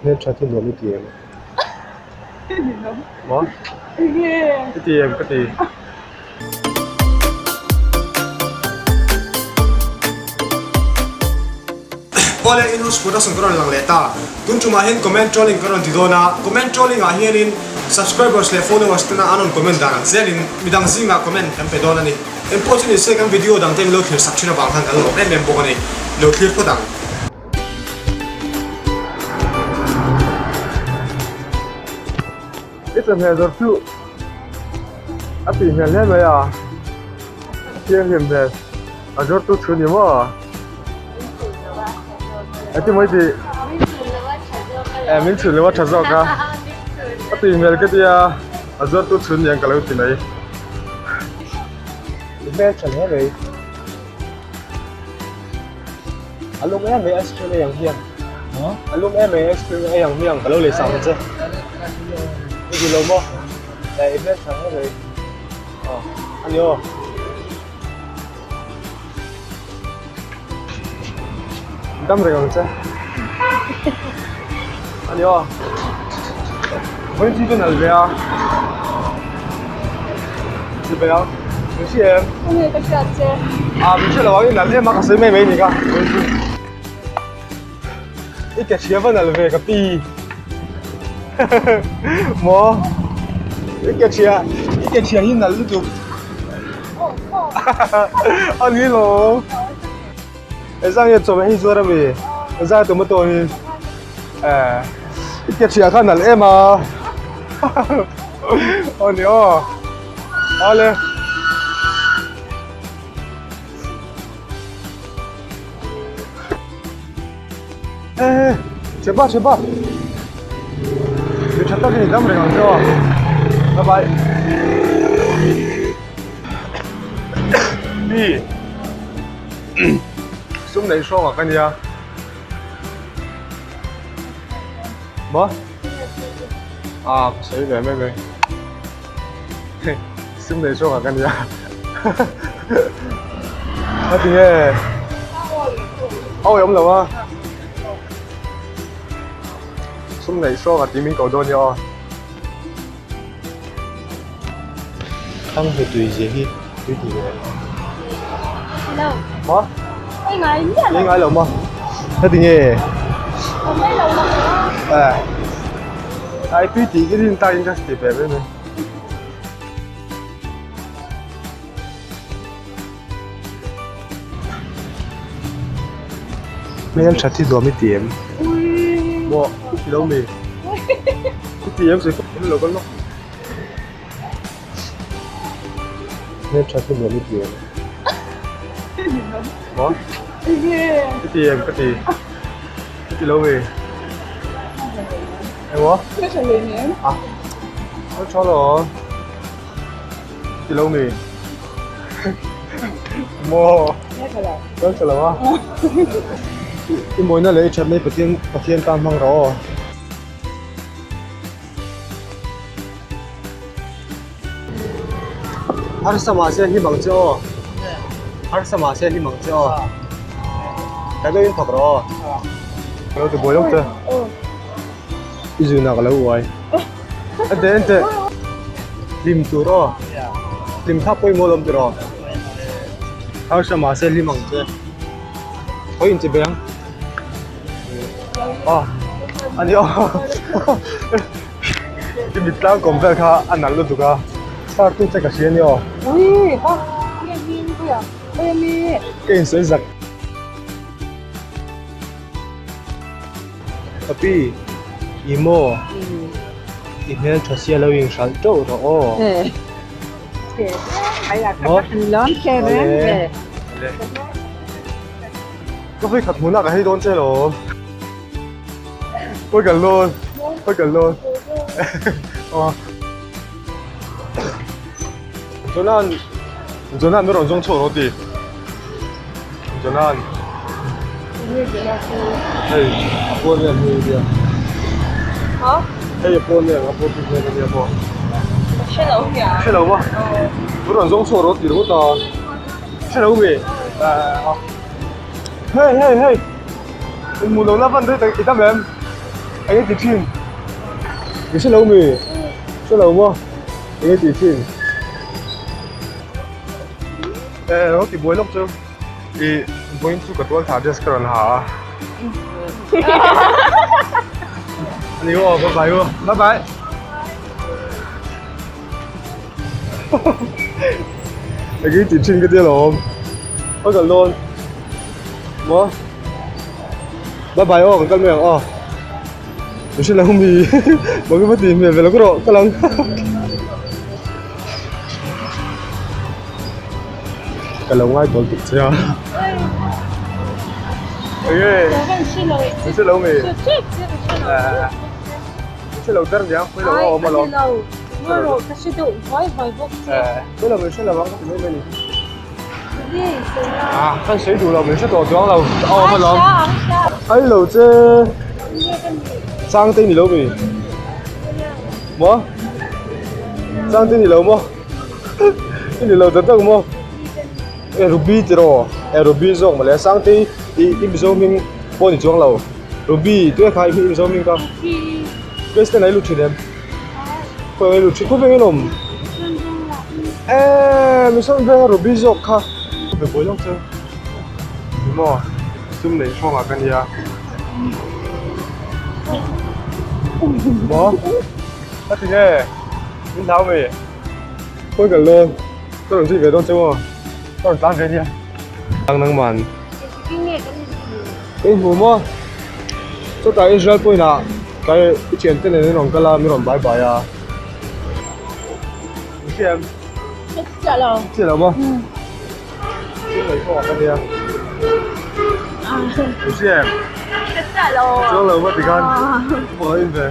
Hmeltha chu nuam i ti em? Maw? I ti em ka ti. Awle in-house production ka rawn lang leh ta. Tun tumah hian comment trolling ka rawn ti dawn a, comment trolling ah hianin subscribers leh followers tena an rawn comment dan ang zelin midang zingah comment kan pe dawn a ni. Engpawh chu ni se kan video dang te min lo thlir sak thin avang khan kan lawm em em bawk a ni. Lo thlir phawt ang. I chawhmeh zawrh chu a tih hmel hle mai a, thianghlim hmel a zawrh tu thu ni maw? Engtin maw i tih? Eh min chhun lo a tha zawk a, a tih hmel ka tia a zawrh tu chhun niang ka lo ti mai. I hmeltha hle mai. A lum em mai ice cream ei ang hian a lum em mai ice cream ei ang hian ka lo lei sak ang che i duh lo maw eh i hmel tha hle mai aw a ni aw dam reng ang che a ni aw vawiin chu ka nalh ve a chi bai ang. Min hria em? Enge ka hriat che? Ah, min hria lo ang i nalh em a ka sawi mai mai ni ka. I ke hria va nalh ve ka pi. Maw? I ke hria, i ke hria hi nalh lutuk. A ni lo. Ezang nge chawhmeh hi zuar ami? Ezang tomato hi. Eh, i ke hria kha nalh em a. Aw ni aw. Awle. Eh, cheba cheba. Mi tha tak in dam reng ang che aw. Bye bye. Mi. Sum nei hrawng ah ka nia. Maw? Ah, ka sawi ve mai mai. Sum nei hrawng ah ka nia. A ti nge? A awih awm lo a. Sum nei hrawng ah tih min ko dawn nia aw. Thang hmu tui zia hi tui ti ve em? Lo. Ma? Ei ngai miah lo. Ei ngai lo ma? Heti nge? Awm mai lo ma. Eh. Ai tui ti i rin takin ka ti ve mai mai. Hmel tha thi duam i ti em? Maw i lo mi? I ti em sawi in lo kal lawk. Hmel tha thi duam i ti em? Maw i ti em ka ti. I ti lo mi? Emaw? Ah, hmel tha lo. Ti lo mi? Maw? Kan tha lo a. I mawina leh i thatna hi Pathian Pathian tan hmang rawh aw. Harsa mahse hlim ang che aw. Harsa mahse hlim ang che aw. Ka deuhin thawk rawh aw. Ka lo ti buai lawk che. I zunah ka lo uai. Ente ente. Hlim tur aw. Hlim kha pawimawh lawm tiraw. Harsa mahse hlim ang che. Hawi inti beng. Aw. Ani aw. I mit tlang kawm vel kha a nalh lutuk a. Star tu che ka hria ni aw. Ui ha. Nge hming puia. Ui ami. Ka insawi zak. Papi, i maw? I hmeltha sia lo inhralh teuh rawh aw. Maw? Awle. Ka vawi khat hmunah ka hei dawn che lo. Pawi kal dawn, pawi kal dawn. Aw. Jonan, Jonan min rawn zawng chhuak rawh ti. Jonan. Hei, a pawn nen hei nia. Ha? Hei a pawn nen, a pawn tu nen ania pawh. Hre lo nia. Hre lo ma? Min rawn zawng chhuak rawh ti ringawt a. Hre lo mi? Hei, hei, hei. Inhmuh lo la van rei tak i dam em? Eng nge ti thin? I hre lo mi? Hre lo maw? Eng nge ti thin? Eh, lo ti buai lawk chu. I vawiin chu ka tual thah dress ka rawn ha a. Ani aw, bye bye aw. Bye bye. Eng nge ti thin ka tia lawm. Ka kal dawn. Maw? Bye bye aw, kan kal mai ang aw. Min hre lo mi. Mawng va ti hmel ve lo ka rawh ka lang. Ka lo ngai tawl tuk che a. Enge? Min hre lo mi. Min hre lo der niang, pawilo a awm alawm. Pawilo min hre lo ang ka ti mai mai ni. Ah, kan sawi duh lo min hre tawh chuang lo a awm alawm. Ai lo che Sangte ni lo mi? Maw? Sangte ni lo maw? I ni lo tak tak maw? E Ruby tiraw? E Ruby zawk mawle Sangte i i Mizo hming pawh ni chuang lo. Ruby tui kha i Mizo hming ka. President ai lut thin em? Khawi nge lut thin khawi nge awm? Eee Mission Veng a Ruby zawk kha. Be buai lawk chu. Ni maw sum nei hrawng ah ka nia. Maw? Ka ti nge? Min hlau mi? Khawi kal dawn? Ka rawn zui ve dawn che maw? Ka rawn tlan ve nia. Ang nangman. Ka inhmu maw? Chutah Israel point ah ka i thian te nen an rawn kal a, min rawn bye bye a. Min hria em? Ka chiah lo. Chiah lo maw? Thil ngaih pawh ka nia. Min hria em? Ka chiah lo. Chuang lo maw tikhan? Maw in ve.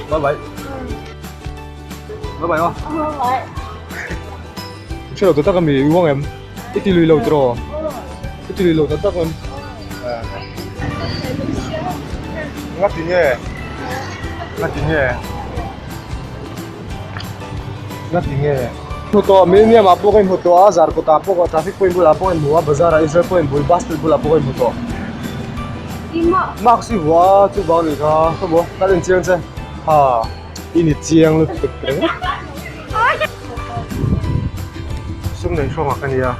Bye bye. Bye bye aw. Bye bye. Hre lo ta tak ami i uang em? I ti lui lo tiraw? I ti lui lo ta tak em? Nga ti nge? Nga ti nge? Nga ti nge? Hmu tawh Millennium ah pawh ka inhmu tawh a, Zarkawt ah pawh traffic point bulah pawh ka inhmu a, bazar ah Israel point bul bus stand bulah pawh ka inhmu tawh. Mask i hua chuvang ni kha, khaw maw ka en chiang che ha i ni chiang lutuk reng. Sum nei hrawngah ka nia.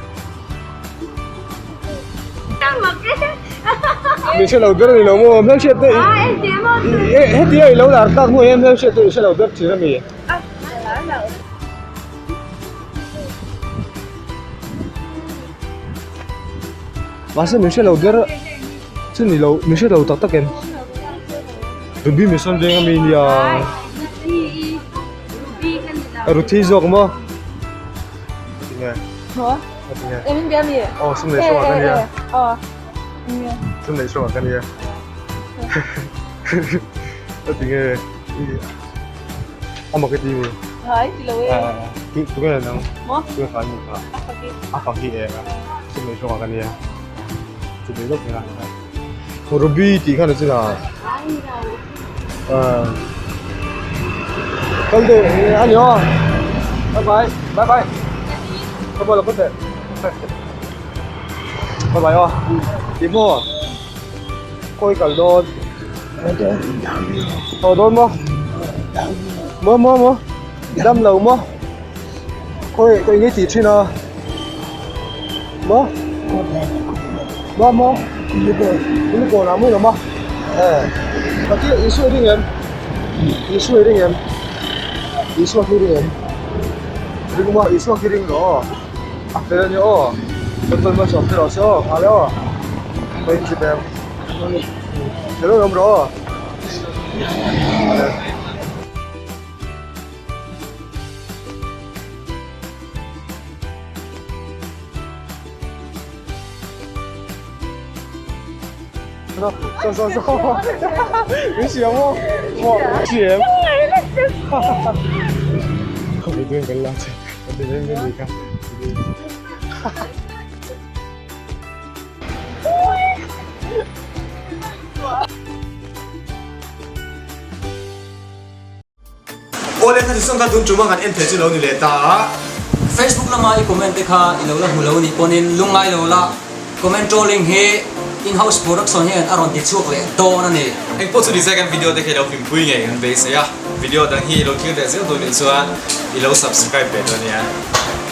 Min hre lo ber a ni lo maw hmelhriat te hetia i lo lar tak hnu hian hmelhriat te i hre lo ber thin a mi. Mahse min hre lo ber chu ni lo min hre lo tak tak em. Ruby Mission veng a mi nia. Ruthi zawk maw? Tinge? Maw? Tinge? Em in bia mi? Aw sum nei hrawng ah ka nia. Aw. Tinge? Sum nei hrawng ah ka nia. Tinge? A mak i ti mi? Hai ti lo e. Tu tu nge nang? Maw? Tu nge kha ni kha? A faki. A faki e. Sum nei hrawng ah ka nia. Chu bei lawk nia. Ruby tih khan a chin a. Kal deuh a ni aw. Bye bye. Bye bye. Bye bye lo kawt teh. Bye bye aw. Ti maw? Khawi kal dawn? Haw dawn maw? Maw maw maw? Dam lo maw? Khawi ka engei tih thin a? Maw? Maw maw? Kulikawn ah maw in awm a? Eh. Pati Isua i ring em? Isua i ring em? Isua khi ring em? Ring maw? Isua khi ring lo aw. A fel a nia aw. Doctor Malsawm te rawh se aw. Nghal e aw. Khawi in chip em? Fel awm rawh aw. Zo zo zo min siam maw maw siam Khawi tuin kan la che kan ti reng reng ni kha Awle kha tichuan kha tun tum a kan en thei chu lo ni leh ta a. Facebook lama i comment te kha i lo la hmu lo nih pawhin lungngai lo la, comment trolling hi In-house production hian a rawn ti chhuak leh dawn a ni. Engpawh chu ni se kan video te khi ilo hlimpui ngei kan beisei a, video dang hi ilo thlir leh zel dawn nih chuan ilo subscribe ve dawn nia.